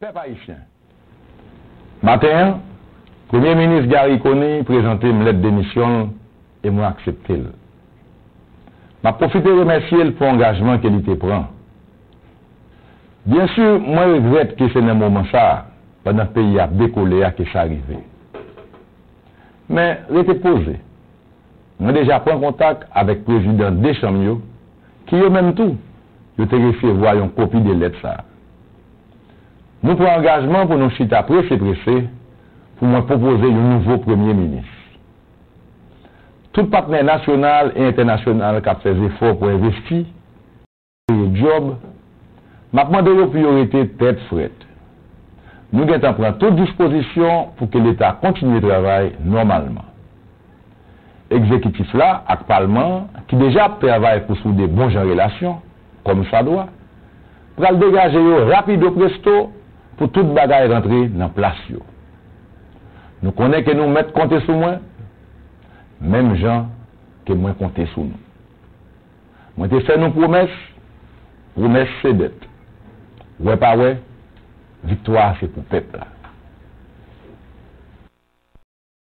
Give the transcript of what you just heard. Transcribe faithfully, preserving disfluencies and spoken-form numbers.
Pèp ayisyen, maten an, Premye Minis Garry Conille prezante m lèt demisyon l e mwen aksepte l. M ap pwofite remèsye l pou angajman ke li te pran. Byen si, mwen regrèt ke se nan moman sa a, pandan peyi a ap dekole a, ke sa rive. Men, rete poze. Mwen deja pran kontak avèk prezidan de chanm yo, ki yo menm tou, yo te resevwa yon kopi de lèt sa a. Nou pran angajman pou nou chita prese prese pou mwen pwopoze yon nouvo premye minis. Tout patnè nasyonal e entènasyonal k ap fè zefò pou envesti, kreye djòb, m ap mande yo pou yo rete tèt frèt. Nou gentan pran tout dispozisyon pou ke Leta kontinye travay nòmalman. Egzekitif la ak Palman an, ki deja ap travay pou soude bon jan relasyon, kòmsadwa, pral degaje yo rapido presto pou tout bagay rantre nan plas yo. Nou konnen ke nou mèt konte sou mwen, menm jan ke mwen konte sou nou. Mwen te fè nou pwomès, pwomès se dèt. Wè pa wè, viktwa a se pou pèp la.